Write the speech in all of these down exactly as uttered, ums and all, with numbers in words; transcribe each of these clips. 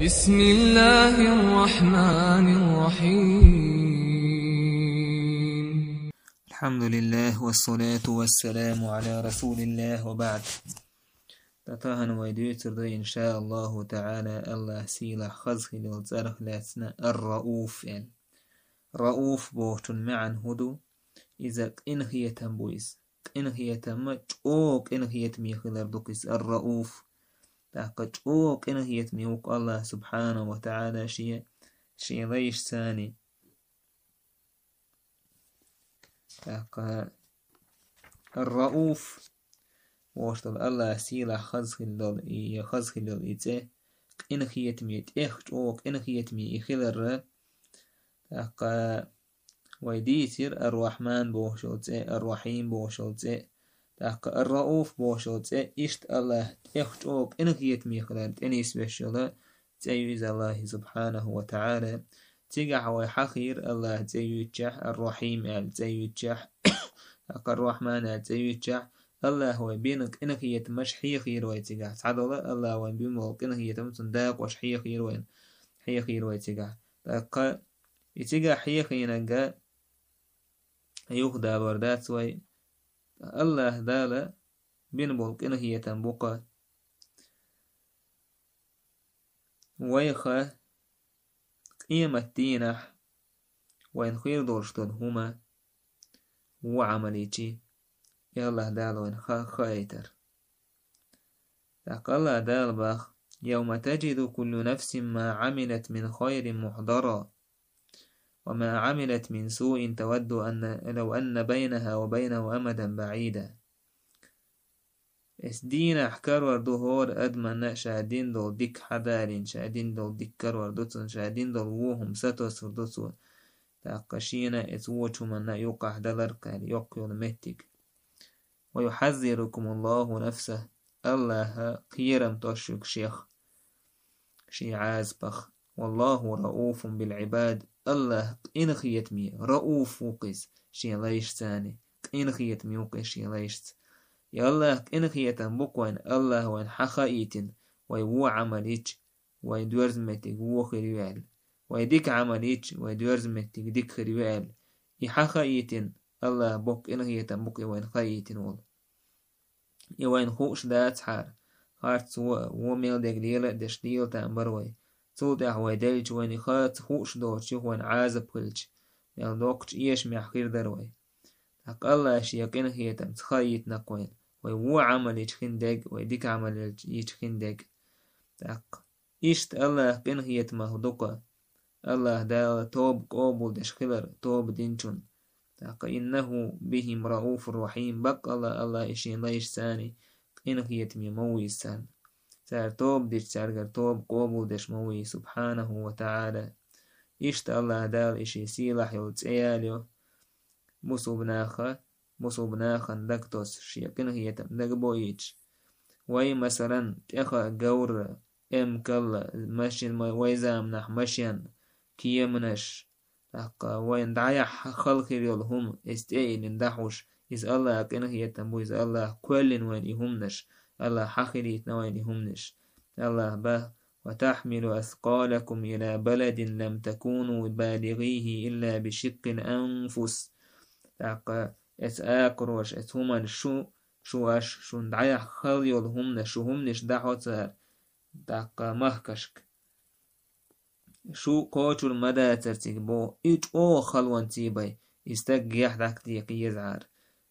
بسم الله الرحمن الرحيم. الحمد لله والصلاة والسلام على رسول الله وبعد. ТӀаккха вай дуьйцур ду, иншааллаху таӀала, АллахӀ сийлахь хаза хилла цӀарах лаьцна, Ар-Рауф аьлла. Рауф бохучун маьӀна хӀун ду? Иза къинхетам бу иза. Къинхетам, чӀогӀа къинхетаме хилар ду-кх иза, Ар-Рауф. ТӀаккха чӀогӀа къинхетаме ву-кх АллахӀ субхьанаху ва таӀала шен, шен лайшца. ТӀаккха Ар-Рауф бохуш долу АллахӀ сийлахь хаза хилла долу и, хаза хилла долу и цӀе, къинхетаме, тӀех чӀогӀа къинхетаме и хиларра. ТӀаккха вай дийцира Ар-Рахьман бохуш йолу цӀе, Ар-Рахьим бохуш йолу цӀе, тӀаккха Ар-Рауф бохуш йолу цӀе, иштта АллахӀ тӀех чӀогӀа къинхетаме хилар тӀе нисбеш йолу цӀе ю иза АллахӀан субхьанаху ва таӀала. Цигахь вай хьахийра АллахӀан цӀе юьйцучохь, Ар-Рахьим аьлла цӀе юьйцучохь, тӀаккха Ар-Рахьман аьлла цӀе юьйцучохь, АллахӀа вай бина къинхетамаш хьехийра вай цигахь. Цхьадолу АллахӀа вайн бина болу къинхетам, цуьнан дакъош хьехийра вайн, хьехийра вай цигахь. ТӀаккха и цигахь хьехийнарг юхадалор дац вай. АллахӀ Дала бина болу къинхетам бу-кх вайх къематдийнахь вайна хир долуш долу хӀума вон Ӏамал йича, и АллахӀ Дала вайна ха-, хаийтар. ТӀаккха АллахӀ Дала боху: «يوم تجد كل نفس ما عملت من خير محضرا وما عملت من سوء تود أن لو أن بينها وبينه أمدا بعيدا». Эс дийнахь карор ду хӀора адамна ша дина долу дика хьадалийна, ша дина долу дика карор ду цунна, ша дина долу вон хӀума сатосур ду цо. ТӀаккха шена эца вочу хӀуманна юкъахь даларг аьлла йоккха йолу меттиг. «ويحذركم الله نفسه». АллахӀа кхерам тосуш ю-кх шех, шен Ӏазапах. «والله رءوف بالعباد». АллахӀ къинхетаме, Рауф ву-кх иза шен лайшца, къинхетаме ву-кх иза шен лайшца. И АллахӀ къинхетам бу-кх вайна, АллахӀа вайна хьан хаийтина, вай вон Ӏамал йича, вайн доьзна меттиг вон хир ю аьлла, вай дика Ӏамал йича, вайн доьзна меттиг дика хир ю аьлла. И хьан хаийтина, АллахӀа боккха къинхетам бу-кх и вайна хаийтина волу. И вайна хууш дацахьара, харц вон, вон мел дерг лела а деш, лела там бара вай. Цул тӀаьхьа вай делча, вайна и харц хууш доцуш юха вайна Ӏазап хилча, мел доккхачу эшамехь хир дара вай. ТӀаккха АллахӀа шен къинхетамца хаийтина-кх вайна, вай вон Ӏамал йича хин дерг, вай дика Ӏамал йича хин дерг. ТӀаккха иштта АллахӀа къинхетамах ду-кх АллахӀ Дала тоба къобалдеш хилар тоба динчун. ТӀаккха «إنه بهم رءوف رحيم», баккъалла АллахӀа и шен лайшца къинхетаме ма ву иза царна. Цара тоба дича, цаьргара тоба къобалдеш ма ву иза, субхьанаху ва таӀала. Иштта АллахӀ Дала и шен сийлахь йолу цӀе ялайо, бусулба наха, бусулба нахана дагатосуш, шен къинхетам дагабоуьйтуш. Вай, масалан, тӀеха а, говра а, эмкал а, машин, ма-, вай заманахь машен, кеманаш, тӀаккха вайна дӀаяхьа хала хир йолу хӀума, иза тӀе а йиллина дӀахьуш, иза АллахӀа къинхетам бу, иза АллахӀа кхоьллина вайна и хӀуманаш, АллахӀа хьахилийтина вайна и хӀуманаш. АллахӀа боху: «وتحمل أثقالكم إلى بلد لم تكونوا بالغيه إلا بشق الأنفس». ТӀаккха эца акхарош, эца хӀуманаш шу, шу аш, шуна дӀаяхьа хала йолу хӀуманаш, шу хӀуманаш дӀахьо цара, тӀаккха махкашка. Шу кхочур ма дацара цига боху, и чӀогӀа халонца бен, и стаг гехь дӀакхета еза Ӏара.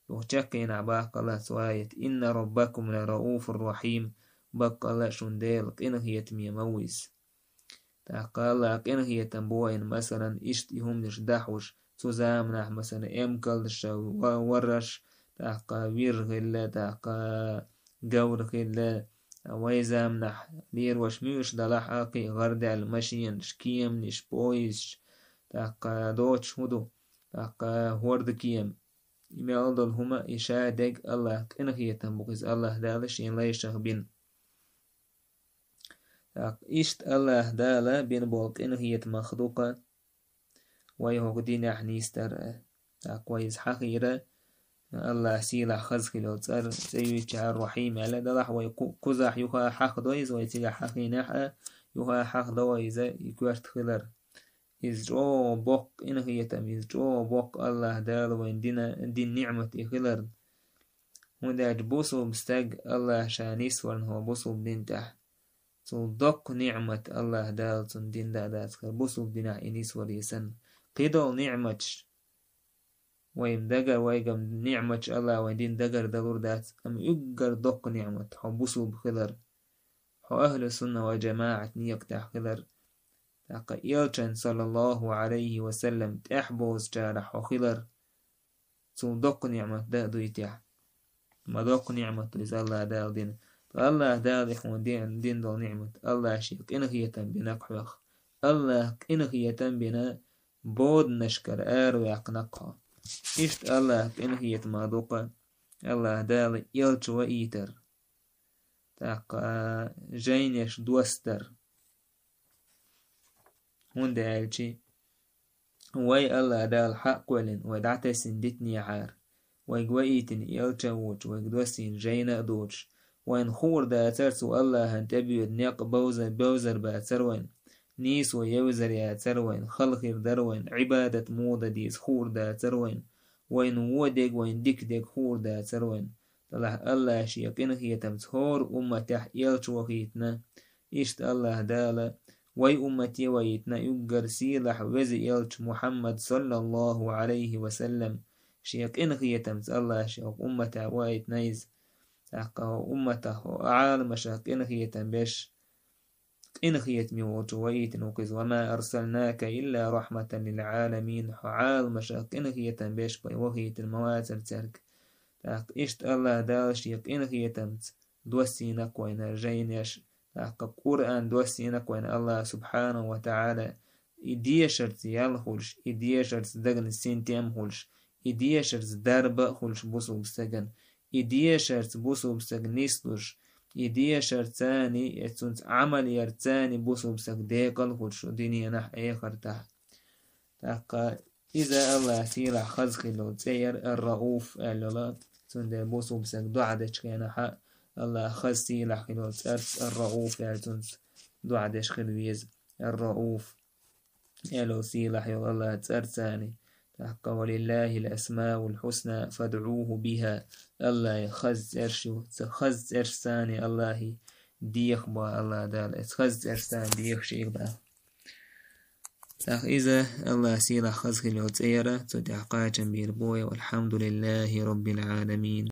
Юха чаккхенахь боху АллахӀа цу аят: «إن ربكم لرءوف رحيم». Баккъалла шун Дела къинхетаме ма ву иза. ТӀаккха АллахӀа къинхетам бу вайна, масалан, иштта и хӀуманаш дӀахьуш, цу заманахь, масалан, эмкалдаш ва-, варраш, тӀаккха вир хилла, тӀаккха говр хилла, вай заманахь лерош муьлш далахь а, кхин а гӀардаьлла машенаш, кеманаш, поездаш, тӀаккха доцуш хӀун ду, тӀаккха хӀордкема. И мел долу хӀума, и ша дерг АллахӀа къинхетам бу-кх иза, АллахӀа Дала шен лайшах бина. ТӀаккха иштта АллахӀа Дала бина болу къинхетамах ду-кх вай хӀокху динехь нисдар а. ТӀаккха вай иза хьахийра, АллахӀ сийлахь хаза хилла йолу цӀар, цӀе юьйцучохь Ар-Рахьим аьлла далахь, вай кху-, кхузахь юха хьахадо иза, вай цигахь хьахийнехь а, юха хьахдо вай иза, и коьрта хилар. Иза чӀогӀа боккха къинхетам, иза чӀогӀа боккха АллахӀ Дала вайн дина, дин ниӀмат и хилар. ХӀунда аьлча бусулба стаг АллахӀа ша нисварна хьо бусулба дин тӀехь. Цул доккха ниӀмат АллахӀ Дала цунна дин да дац хӀара бусулба динехь и нисвар санна. Кхидолу ниӀматаш вайн дагар, вайгам ниӀматаш АллахӀа вайн дин дагар далур дац, амма уггар доккха ниӀмат хьо бусулба хилар, хьо ахӀлу сунна ва жамаӀат некъа тӀехь хилар, тӀаккха элчан, саллаллаху Ӏалайхи ва саллам, тӀехь бовзачарах хьо хилар. Цул доккха ниӀмат дан а дуй техь? Ма доккха ниӀмат ду иза АллахӀ Дала дина. Ткъа АллахӀ Дала и хьуна дин, дин долу ниӀмат, АллахӀа шен къинхетам бина кхоьх. АллахӀа къинхетам бина боданашкара араваьккхина кхо. Иштта АллахӀа къинхетам ма дукха, АллахӀ Дала элча ваийтар. ТӀаккха жайнеш доссадар. ХӀунда аьлча вай АллахӀ Дала хьакъ кхоьллина, вай дӀатесна дитинехьара, вайга ваийтина элча а воцуш, вайга доссийна жайна а доцуш, вайна хуур дацара цу АллахӀан тӀебоьду некъ бовза-, бевзар бацара вайна, нийсо евзар яцара вайна, хала хир дара вайна, Ӏибадат муха дан деза хуур дацара вайна, вайна вон дерг, вайна дика дерг хуур дацара вайна. Делахь АллахӀа шен къинхетамца хӀора умматехь элча вахийтина. Иштта АллахӀ Дала вай уммате а ваийтина уггар сийлахь веза элча Мухьаммад, саллаллаху Ӏалайхи ва саллам. Шен къинхетамца АллахӀа шен умматехь ваийтина иза. ТӀаккха хӀо умматах, хӀо Ӏаламашах къинхетам беш, къинхетаме волчу ваийтина ву-кх иза: «Ва ма арсалнака илла рахьматан лил Ӏаламин». Хьо Ӏаламашах къинхетам беш бен вахийтина ма вацара цаьрга. ТӀаккха иштта АллахӀ Дала шен къинхетамца доссийна-кх вайна жайнеш, тӀаккха Къуръан доссийна-кх вайна АллахӀа субхьанаху ва таӀала, и дешарца ял хуьлуш, и дешарца дагна синтем хуьлуш, и дешарца дарба а хуьлуш бусулба стагана, и дешарца бусулба стаг нислуш, и дешарца царна, и цунца Ӏамал ярца царна бусулба стаг декъал хуьлуш ду дуьненахь а, эхартахь а. ТӀаккха иза АллахӀа сийлахь хаза хилла йолу цӀе яра Ар-Рауф аьлла йолу, цундела бусулба стаг доӀа дечу хенахь а АллахӀа хаза сийлахь хилла йолу цӀарца Ар-Рауф аьлла цунца доӀа деш хила веза. Ар-Рауф аьлла сийлахь йолу АллахӀа цӀарца царна. ТӀаккха: «Ва лиллахил асмаул хьусна фадӀуху биха». АллахӀа хаза цӀераш ю, цу хаза цӀерашца царна АллахӀе деха боху АллахӀ Дала, оцу хаза цӀерашца царна деха шега боху. ТӀаккха иза АллахӀа сийлахь хаза хилла йолу цӀе яра, цу тӀехь кхачам бийр бу вай: «Валхьамдулиллахи роббил Ӏаламин».